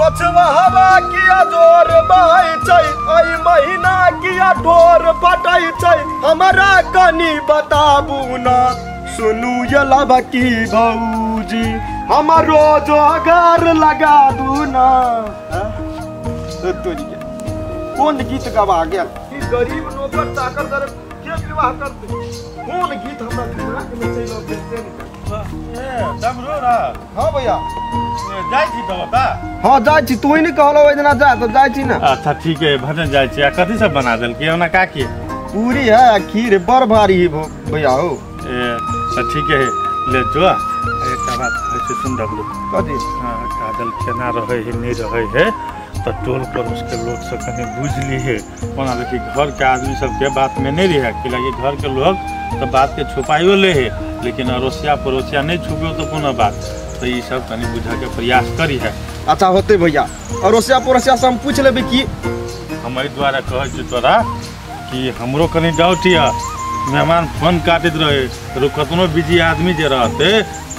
पछवा हवा किया जोर बहै छै, एहि महीना किया ढोर फटै छै, हमरा कनी बताबू ना। सुनू ये लबकी भौजी, हमरो जोगर लगा दू ना। कोन गीत गवा गेल? ई गरीब नौकर चाकर दर के विवाह करते? कोन गीत हमरा दिमाग में चलि अबै से नहि। ए डमरू रा। हाँ भैया जाइ छी तऽ बता। हाँ जाइ छी, तू ही नहीं कहलो ओहि दिना जा तऽ जाइ छी ना। अच्छा ठीक है, भजन जाइ छी। आ कथी सब बना देलकै ओना काकी? पूरी है खीर, बड़ भारी है भैया हो। ए तऽ ठीक है ले जो। एकटा बात कहै छी सुन डबलू। कथी? हाँ काजल केना रहै है नहीं रहै है तऽ टोल पड़ोस के लोग सब कनि बुझि ली है। ओना देखी घर के आदमी सबके बात में नहीं रहे कि लगे घर के लोग तो बात के छुपाइयो ले है, लेकिन अड़ोसिया पड़ोसिया नहीं छुपियो तो कोनो बात। तो ये सब कनि बुझे के प्रयास करी है। अच्छा होते भैया, अड़ोसिया पड़ोसिया से हम पूछ लेबै कि हम एहि दुआरे कहै छी तोरा कि हमरो कनि डाउट यऽ। मेहमान फोन काटैत रहे, कतनो बिजी आदमी जे रहते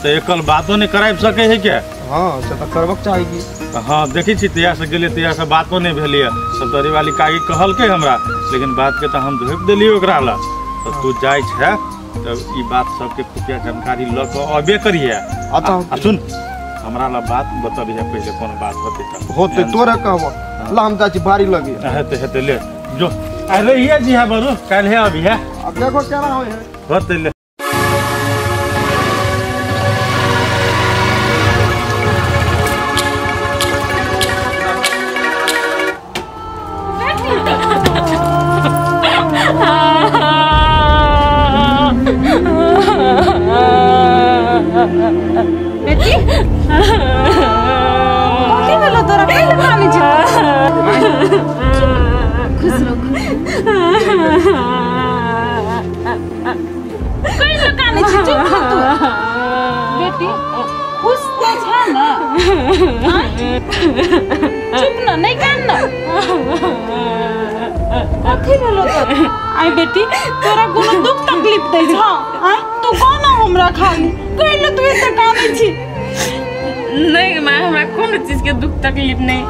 तऽ एकल बातो नहीं कराबि सकै है के। हाँ से तऽ करबक चाही की। हाँ देखै छी तहिया से गेलियै तहिया से बातो नहीं भेलियै। सप्तरी वाली काकी कहलकै हमरा, लेकिन बात के तऽ हम धोपि देलियै ओकरा लए। तऽ तू जाइ छै तऽ ई बात सबके खुफिया जानकारी लऽ कऽ अबे करिहे। अच्छा आ सुन हमरा लए बात बतबिहे पहिले, कोनो बात होतै तऽ होतै तोरे कहबो। ला हम जाइ छी भारी लगे। हेतै हेतै ले जो। आ रहिए जी है बरू, काल्हि अबिहे। अब देखो केना होइ है। होतै ले। बेटी कथी भेलो तोरा? कैला कानै छी? खुश रहो। कैला कानै छी? चुप रह तू। बेटी खुश तो छ ना? चुप न, नहीं कान न। कथी भेलो तोरा? आई बेटी तोरा कोनो दुख तकलीफ दै छ? आय तू कोना हमरा खाली कैला तू एते कानै छी? नहीं माँ, हमरा कोनो चीज के दुख तकलीफ नहीं।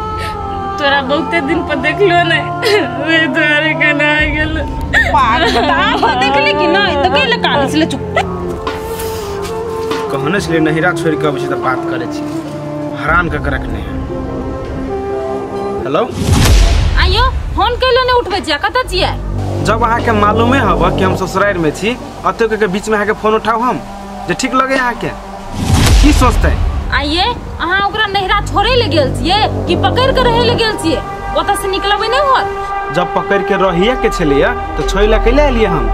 तोरा बहुते दिन पर देखलो नहीं, वही तोरे काना आ गेल। पागल त आप देखली कि नहीं त कैला कानै छी? ले चुप। कहने छलियै नहिरा छोड़ि कऽ अबै छी तऽ बात करै छी, हराम कऽ के रखने है। हेलो आइयो फोन कैला नहीं उठबै छियै? कतऽ छियै? जब अहाँके मालूमे हब कि हम ससुरारि में छी, अतः के बीच में अहाँके फोन उठाउ हम जे ठीक लगे अहाँके? की सोचतै? आइये अहाँ ओकरा नहिरा छोड़ै ले गेल छियै कि पकड़ के रहै ले गेल छियै? ओतऽ से निकलबै नहीं होत। जब पकड़ के रहिए के छलियै तऽ छोड़ि लए कैला एलियै हम?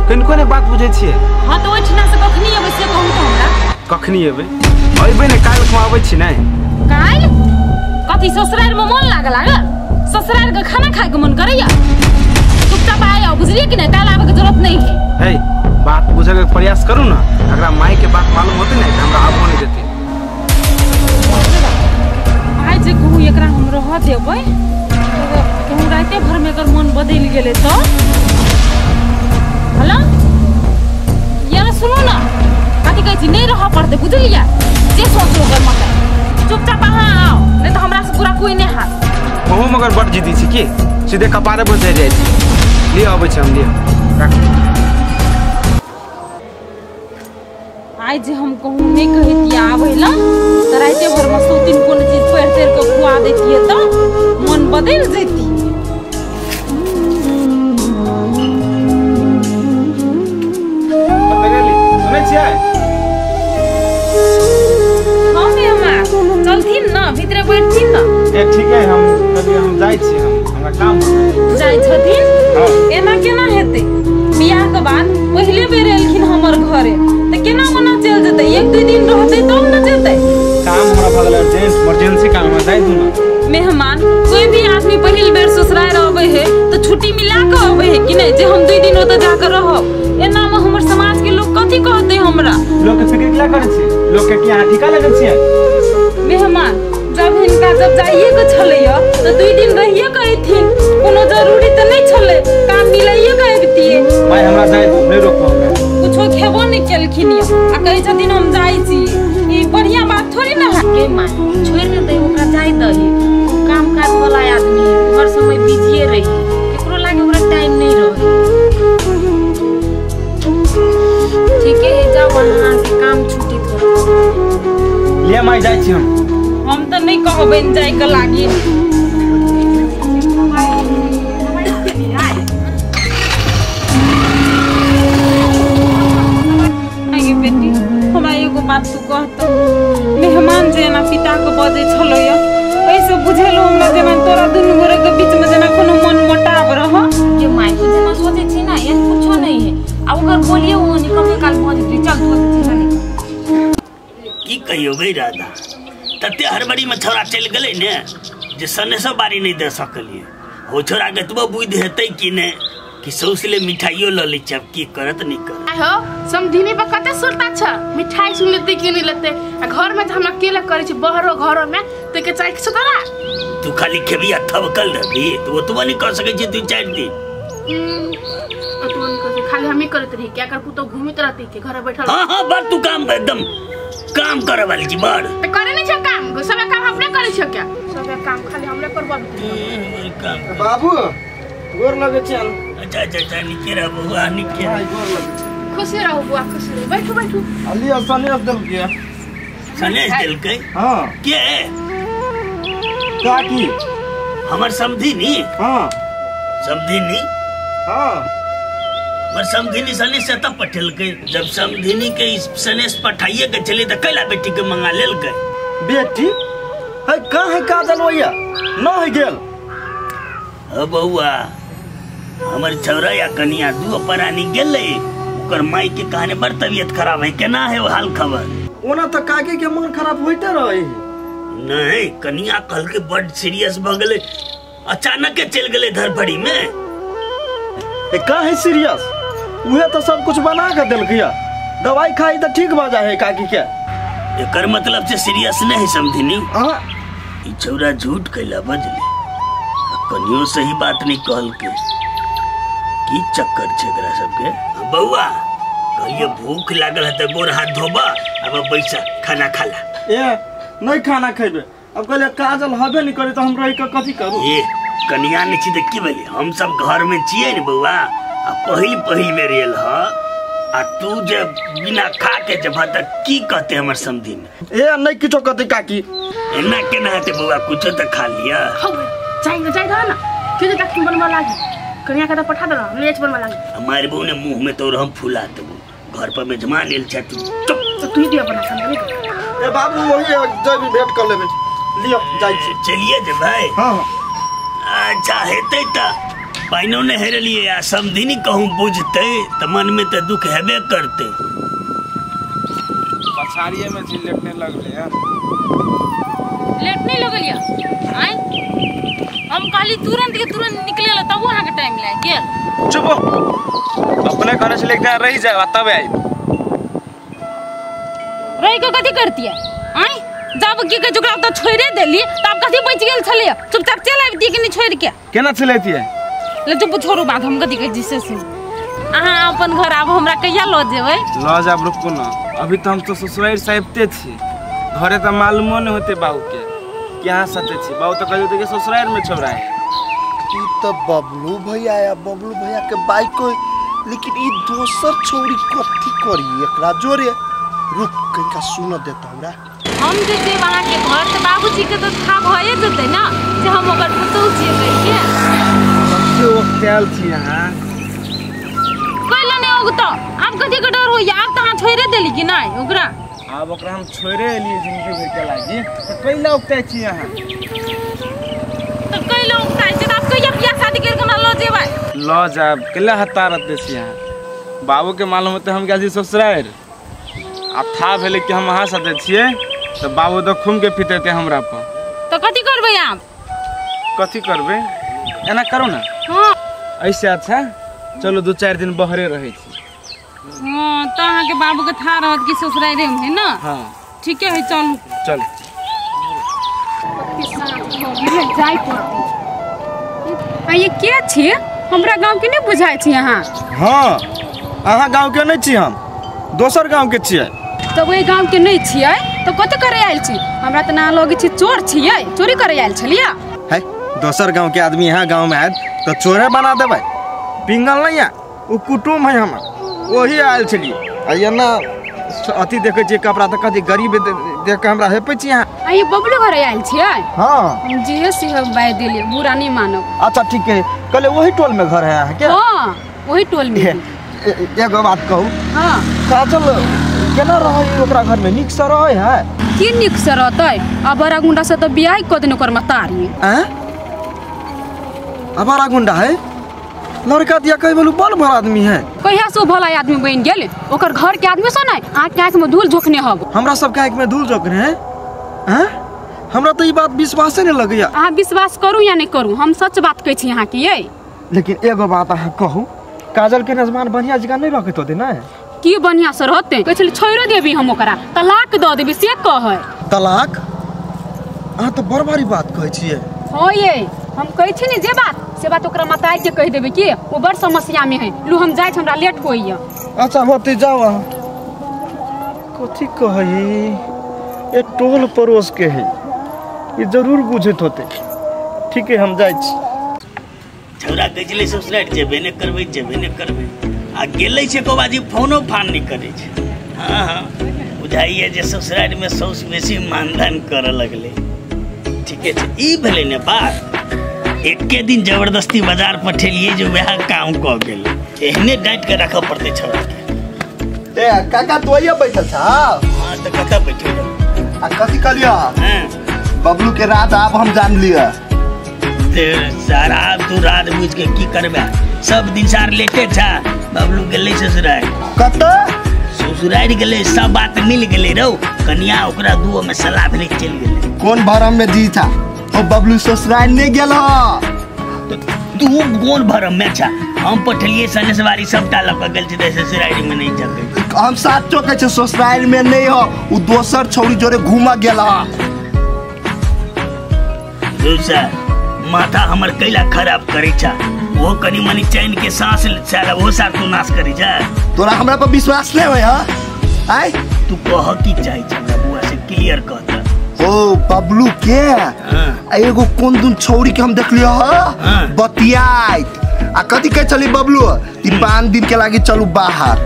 कनिको नहि बात बुझै छियै। हाँ तऽ ओहिठिना से कखनी एबै से कहू तऽ हमरा। कखनी एबै? अयबै ने काल्हि खुआ अबै छी। नहि काल्हि? कथी ससुरारि में मन लागल लागल? ससुरारि के खाना खाय के मन करैया? चुपचाप आइ बुझलियै कि नहीं? काल्हि आबै के जरूरत नहीं है। हे बात बुझे के प्रयास करू ना, अगर माई के बात मालूम होते ना हमरा आबो नहीं देते। आइ जे कहू एकरा हम रह देबै कहूँ राते भर में एकर मन बदलि गेलै तऽ। हेलो यार सुनू ना, कथी कहै छी? नहीं रह पड़तै बुझलियै? जे सोचो ओकर मतलब। चुपचाप अहाँ आउ, नहीं तऽ हमरा से बुरा कोई नहीं हाथ। ओहो मगर बड़ जिद्दी छी की सीधे कपारे पर चढ़ि जाइ छी। लिअ अबै छी हम, लिअ राखू। आइ जे हम कहूँ नहीं कहतियै आबै ला तऽ राते भर में सौतीन कोनो चीज पढ़ि तढ़ि कऽ खुआ दैतियै तऽ मन बदलि जैती। सुनै छियै? हाँ मेहमान चलथिन ना, भीतरे बैठथिन ना। ए ठीक है, हम कभी हम जाइ छी, हम हमरा काम है। जाइ छथिन? एना केना हेतै? बियाह के बाद पहिले बेर एलखिन हमर घरे तऽ केना ओना चलि जेतै? एक दू दिन रहतै तब न जेतै। काम हमरा भऽ गेलै अर्जेंट, इमरजेंसी काम है, जाइ तू ना। मेहमान कोई भी आदमी पहिल बेर ससुरारि अबै है तऽ छुट्टी मिला कऽ अबै है कि नहीं? जे हम 2 दिन ओतऽ जाकऽ रहब। एना में हमर समाज के लोग कथी कहतै हमरा? लोग के फिक्र क्या करै छी? लोग के की अहाँ ठिका लगल छियै? मेहमान जब हिनका जब जाइए के छलैया तऽ 2 दिन रहिए के अयथिन, कोनो जरूरी तऽ नहीं छलै, काम मिलाइए के अबितियै। माय हमरा जाइ दू, नहीं रोकू हमरा। कुछो खेबो नहीं केलखिन यऽ आ कहै छथिन हम जाइ छी। ई बढ़िया बात थोड़ी ना है। गे माँ छोड़ि ने दही ओकरा, जाइ दही। छी हम त नहीं कहबैन जाय के लागी आगे बेटी हमरा एगो बात तू कहत मेहमान जेना पिता के बजै छलो य ऐसे बुझेलो हमरा जेना तोरा दुनू गोरे के बीच में जेना कोनो मन मोटाव रह जे माय तू जेना सोचे छी ना एहन कुछो नहीं है आ ओकर बोलिए वो नहीं कभी काल पहुंच जेतै चल तू चिंता नहीं की कहियो गई राधा तते हड़बड़ी में छोरा चल गेलै ने जे सने सब बारी नहीं दे सकलिए हो छोरा के तबो बुद्धि हेतै कि ने कि सौसले मिठाइयो ल लै छै अब की करत नहीं करत आइ हो समधिनी पर कते सुरता छ मिठाई सुन लेते कि नहीं लेते आ घर में त हम अकेला करै छी बहरो घरो में ते के चाहि छ तोरा तू खाली खेबी आ थबकल रहबी तो ओतबो नहीं कर सकै छी 2-4 दिन ओतबो नहीं कर खाली हमी करत रही क्या कर पुतो घूमित रहती के घर बैठल हां हां बड़ तू काम एकदम काम करे वाली छी बड़ त करे नहीं छ काम सब काम अपने करै छ क्या सब काम खाली हमरे करबा बाबू गोर लगे चल अच्छा अच्छा अच्छा निके रह बउआ निके रह खुशी रहो बुआ खुशी रहो बैठो बैठो अली सनेस देलकै सनेस देलकै हां के काकी हमर समधिनी हां समधिनी हां हमर समधिनी सनेस से तब पठेलकै जब समधिनी के सनेस पठाइए के चली त कैला बेटी के मंगा लेलकै बेटी है कहाँ है काजल भैया न है गेल अ बउआ हमर छौरा या कनिया दू परानी गेलै ओकर माई के कहने बड़ तबियत खराब है केना है हाल खबर ओना त काकी के मन खराब होइते रहे नहीं कनिया कहल के बड़ सीरियस भ गेलै अचानक के चल गेलै धरफड़ी में ए का है सीरियस उहे त सब कुछ बना के देलकै दवाई खाई त ठीक भ जाए है काकी के एकर मतलब से सीरियस नहीं समधिनी हां ई छौरा झूठ कैला बजले कनियो सही बात नहीं कहल के की चक्कर छे एकरा सबके बउआ कहलिए भूख लागल है त गोर हाथ धोबा अब बैसा खाना खाला ए नहीं खाना खेबे अब कहलिए काजल हबे नहीं करे त हम रहि के कथि करू ए कनिया नहीं छी त की भेलै हम सब घर में छियै ने बउआ आ पहिल पहिल बेर एल ह आ तू जे बिना खा के जब त की कहते हमर समधिन ए नहीं किछो कहते काकी एना केना हेतै बउआ कुछो त खा लिया हौ जाई न जाई रह न के जे तखन बनवा लागी कनिया के त पठा देला लेच बनवा लागी हमारे बहू ने मुंह में तो हम फुला देबो घर पर मेजमान एल छै तू चुप तो तू ही दिया बना के ए बाबू वही जब भेंट कर लेबे लियो जाई छी चलिए जे भाई हां अच्छा हेतै त पाइनो ने हेरलिए आ समधिनी कहूं बुझतै त मन में त दुख हेबे करतै पछाड़िए में छी लेटने लगले यार लेट नहीं लगलिया आय हम कहली तुरंत के तुरंत निकले ल तब वहां के टाइम लाग गेल चुप अपने कहने से लेके रह जाए तब आई रह के कथि करती है आय जब की के ओकरा त छोड़े देली तब कथि बच गेल छले चुपचाप चल आबती कि नहीं छोड़ के केना चलैती है ले चुप छोड़ू बात हम कथि कहै छी से सुन अहाँ अपन घर आब हमरा कहिया ल जेबै ल जाब रुकू ना अभी तो हम तो ससुराल साहिबते छी घरे त मालूमो नहीं होते बाबू के कि अहाँ सते छी बाबू तो कहियो कि ससुराल में छोड़ा है ई त बबलू भैया या बबलू भैया के बाइक होई लेकिन ई दोसर छोरी कथी करी एकरा जोरे रुक कनिका सुन देता हमरा हम जे जेब अहाँ के घर त बाबूजी के तो था भए जेतै ना जे हम ओकर पुतहु छियै कहिके सबसे ओख्याल छी अहाँ कैला नहीं ओगतो आब कथी के डर होइया आब त अहाँ छोड़े देली कि नहीं ओकरा आब ओकरा हम छोड़े एलियै जिंदगी भर के लागी त कैला उकताइ छी अहाँ त कैला उकताइ छी त आब कहिया बियाह शादी कर के हमरा ल जेबै ल जाब कैला हतारत दे छी अहाँ बाबू के मालूम होते हम गेल छी ससुराल आब था भेलै कि हम अहाँ साथे छियै त बाबू तऽ खूम के पिटेतै हमरा पर त कथी करबै आब कथी करबै एना करू ना हां ऐसे अच्छा चलो 2-4 दिन बहरे रहै छी हां त अहाँ के बाबू के था रहत कि ससुराले में है ना हां ठीके है चलू चल जाय पड़तै आ ये के छी हमरा गांव के नहीं बुझाय छी अहाँ हां अहाँ गांव के नहीं छी हम दोसर गांव के छियै तब ओहि गांव के नहीं छियै तो कथी करे आयल छी हमरा त ना लगै छी चोर छियै चोरी करे आयल छलियै है दोसर गांव के आदमी यहाँ गांव में आयत तो चोरे बना देबै पिंगल नहीं है उ कुटुम है हमर वही आयल छलियै आ एना अथी देखै छियै कपड़ा तऽ कथी गरीब देख के हमरा हेपै छी अहाँ। आ ई बबलू घरे आयल छियै? हां हम जे से हम बाय देलियै, बुरा नहीं मानब। अच्छा ठीक है, कहले वही टोल में घर है अहाँ के? हां वही टोल में। एगो बात कहू? हां। काजल केना रहै ओकरा घर में, नीक से रहै है? की नीक से रहतै, अबरा गुंडा से तो बियाह क देने ओकर मतारी। हैं अबरा गुंडा है? लड़का दिया कहि बोलू बड़ भर आदमी है। कहिया से भला आदमी बन गेल? ओकर घर के आदमी से नहीं आँख के आँख में धूल झोंकने हब। हमरा सब के आँख में धूल झोंकने है? हैं हमरा तो ई बात विश्वासे नहीं लगैया। अहाँ विश्वास करू या नहीं करू, हम सच बात कहै छी अहाँ के ये। लेकिन एगो बात अहाँ कहू, काजल के नजमान बढ़िया जगह नहीं रखत होते ना? की बढ़िया से रहते, कहै छलै छोड़ो देबी हम ओकरा, तलाक दऽ देबी से कहै। तलाक? अहाँ तो बड़ भारी बात कहै छियै। हाँ ये हम कहै छी ने जे बात से बात ओकरा मताई के कहि देबै कि ओ बड़ समस्या में है। लू हम जाइ छी, हमरा लेट होइया। अच्छा होते जाओ अहाँ। कथी कहै ये टोल पड़ोस के है, ये जरूर बुझैत होते। ठीक है हम जाइ छी। छौड़ा कहै छलै ससुरारि जेबे नहि करबै, जेबे नहि करबै, आ गेलै छै एको बाजी फोनो फान नहि करै छै। हाँ हाँ बुझाइए जे ससुरारि में सौस बेसी मानदान करऽ लगलै। ठीके छै, ई भेलै ने बात। एके दिन जबरदस्ती बाजार पठेलिए जो वह काम कऽ गेल, एहने डांटि के राखऽ पड़तै छौड़ा के। ए काका तू आइए बैठल छा? हाँ तऽ कतऽ बैठल? आ कथी कहलियै? हाँ बबलू के राज आब हम जान लिअ। सारा तू राज बुझ के की करबे, सब दिन सार लेटे छा। बबलू गेलै ससुरारि। कतऽ? ससुरारि गेलै, सब बात मिल गेलै रौ। कनिया ओकरा दुओ में सलाह भेलै चलि गेलै। कोन भरम में जी छा? ओ बबलू ससुरारि नहीं गेल। तू कोन भरम में छा? हम पठलिए सनेसवारी सबटा लऽ कऽ गेल छै ससुरारि में नहीं जकै। हम साचो कहै छी ससुरारि में नहीं हो, उ दोसर छौरी जोरे घूमऽ गेल। सर माथा हमर कैला खराब करै छा, वो कनी मनी चैन के सांस साला वो सार तू नाश करै छा। तोरा हमरा पर विश्वास नहीं होय? हां आय तू कह की चाहे छा हमरा बुआ से क्लियर कह त। ओ बबलू के एगो कोन दुन छौरी के हम देखलियो ह बतियाइत, आ कथी कहै छली बबलू 3-5 दिन के लागी चलू बाहर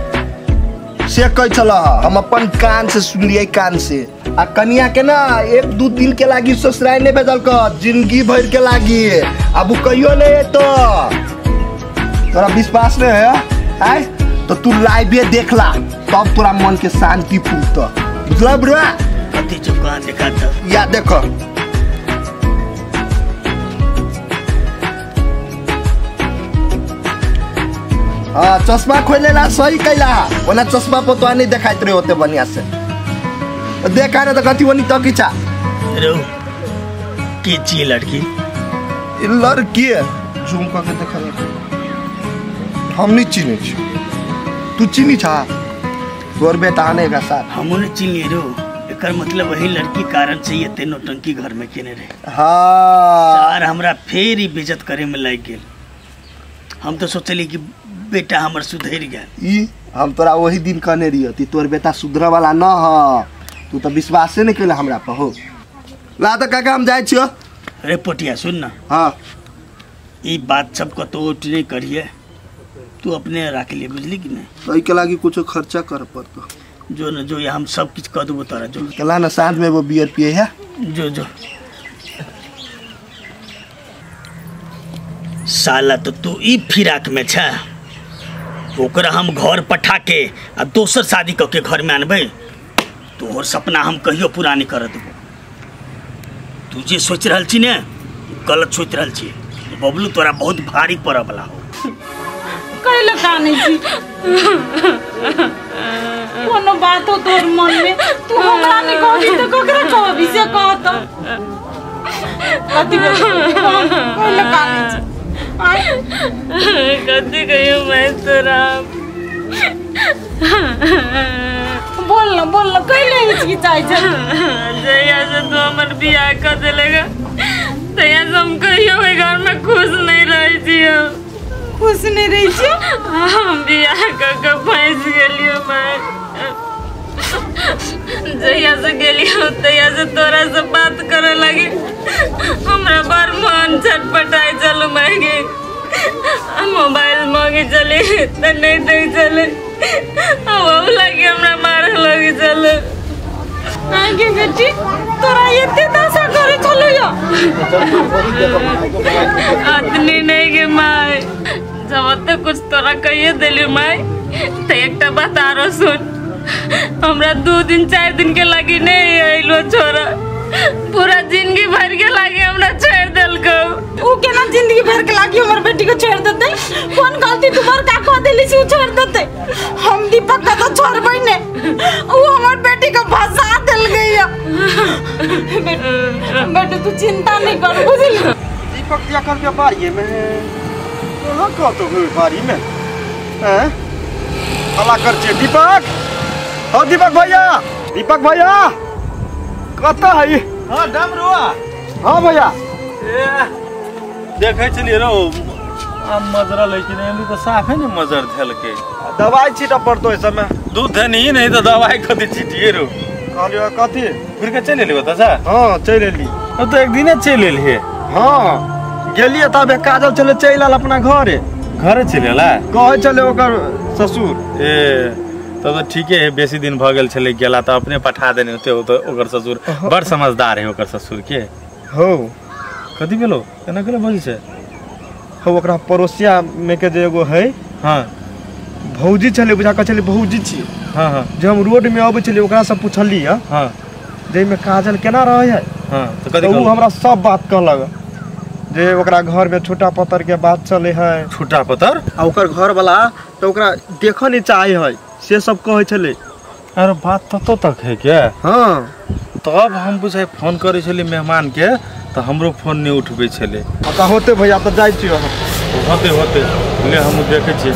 से कहै छल। हम अपन कान से सुनलियै, कान से। आ कनिया के ना 1-2 दिन के लागी ससुरारि नहीं भेजल क, जिंदगी भर के लागी। अब कहियो नहीं एतो। तोरा विश्वास नहीं है? आय तो तू लाइवे देखला तब तोरा मन के शांति पुरत, बुझला बुढ़वा? कथी चुप कहाँ देखा त? या देखो हाँ चश्मा खोलेला सही कैला, ओना चश्मा पर तो नहीं देखाइत रहे होते बढ़िया से। देखा ना तो कथी वनी तकी छा। रो के छी लड़की? लड़की जूम करके देखा, हम नहीं चिन्है छी। तू चिन्ही छा? तोर बेटा आने का साथ। हमहूँ नहीं चिन्हलियै रो। एकर मतलब वही लड़की कारण से एते नौटंकी घर में केने रहे। हाँ सार हमरा फेर ही बेइज्जत करे में लागि गेल। हम तो सोचली कि बेटा हमर सुधरि गेल। ई हम तोरा वही दिन कहने रहियो कि तोर बेटा सुधरे वाला न ह, तू तो विश्वासे नहीं कैला हमरा पर हो। ला तो काका हम जाइ छियो। अरे पोटिया सुन ना। हाँ ई बात सब कतौ नहीं करिए, तू अपने राख लिए बुझली कि नहीं? तो के लागी कुछ खर्चा कर पड़तो। जो न जो हम सब कुछ कर देबो तोरा। जो चला ना साँझ में वो बियर पिए है। जो जो साला तो तू ई फिराक में छा, ओकरा हम घर पठा के आ दोसर शादी क के घर में आनबै, तोहर सपना हम कहियो पूरा नहीं कर देबो। तू जे सोच रहल छी ने गलत सोच रहल छी। बबलू तोरा बहुत भारी पड़ऽ वाला हो। कैला कानै छी? कोनो बात हो तोर मन में तू हमरा नहीं कहबी तो ककरा कहबी से कह त। कथी कैला कानै छी? कथी कहियो मैं तोरा? बोल न बोल न, कैले हिचकिचाइ छै? जहिया से तू हमर बियाह कर देलेगा तहिया से हम कहियो ओहि घर में खुश नहीं रहै छियै। खुश नहीं रहै छियै? हम बियाह कऽ के फँसि गेलियै माय। जहिया से गेलियो तहिया से तोरा से बात करे लगी हमरा बड़ मन छटपटाइ छलौ माय गे। मोबाइल मांगे चले त नहीं दै चले, अब लगी हमरा मारे लगी चले। आगे बेटी तोरा एते दशा करे छलो यो अतनी नहीं गे माय जब तक कुछ तोरा कहिए देली माय तो एकटा बात आरो सुन हमरा 2 दिन 4 दिन के लागी नहीं आइलो छोरा पूरा जिंदगी भर के लागी हमरा छोड़ देलको उ केना जिंदगी भर के लागी हमर बेटी को छोड़ देते कौन गलती तुम्हार का कह देली से उ छोड़ देते हम दीपक का तो छोड़बै ने उ हमर बेटी को फंसा देल गई बेटी तू चिंता नहीं कर बुझली दीपक दिया कर व्यापारी में कहां कहतो व्यापारी में हैं हला कर छे दीपक हो दीपक भैया दीपक भैया कत है हां डमरुआ हां भैया ए देखै छलियै रो आम मजरल है कि नहीं अभी तो साफ है ने मजर धेलके दवाई छीटा पड़तो एहि समय दूध नहीं नहीं तो दवाई कथी छीटिए रो कहलियो कथी फिर के चलि एलियो ओतऽ हां चलि एली ओ तो एक दिने चलि एलियै हां गेलियै तब काजल चले चलि आयल अपना घरे घरे चलि एला कहै छलै ओकर ससुर ए तब तो ठीके है बेसी दिन भ गेल छलै गेला तऽ अपने पठा देने होते ओ तो ओकर ससुर बड़ समझदार है ओकर ससुर के हो कथी भेलो केना केना बजै छै हो ओकरा पड़ोसिया में के जे एगो है हां भौजी छलै बुझा कह छलै भौजी छी हां हां जे हम रोड में अबै छलियै ओकरा से पुछली हां जाहिमे काजल केना रहै है हां तऽ कथी ओ हमरा सब बात कहलक जे ओकरा घर में छोटा पतर के बात चले है छोटा पतर आ ओकर घर वाला तऽ ओकरा देखऽ नहीं चाहे है से सब कहै छलै अरे बात ततो तक है क्या हां तब हम बुझाइ फोन करै छलियै मेहमान के तऽ हमरो फोन नहीं उठबै छलै तऽ होते भैया तऽ जाइ छियै होते होते ले हम देखै छियै।